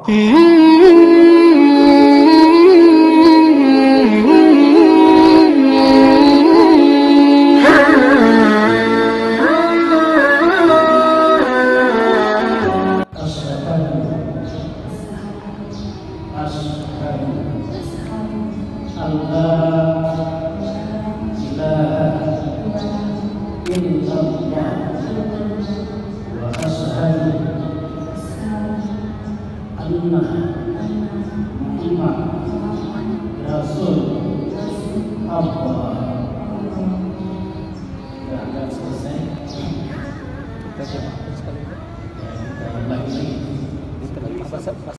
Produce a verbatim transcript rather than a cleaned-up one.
Asyhadu, asyhadu an la ilaha illallah wa asyhadu anna Muhammad Rasulullah. Ya, dah selesai. Kita jawab sekali. Ya, kita ulangi lagi. Kita lagi.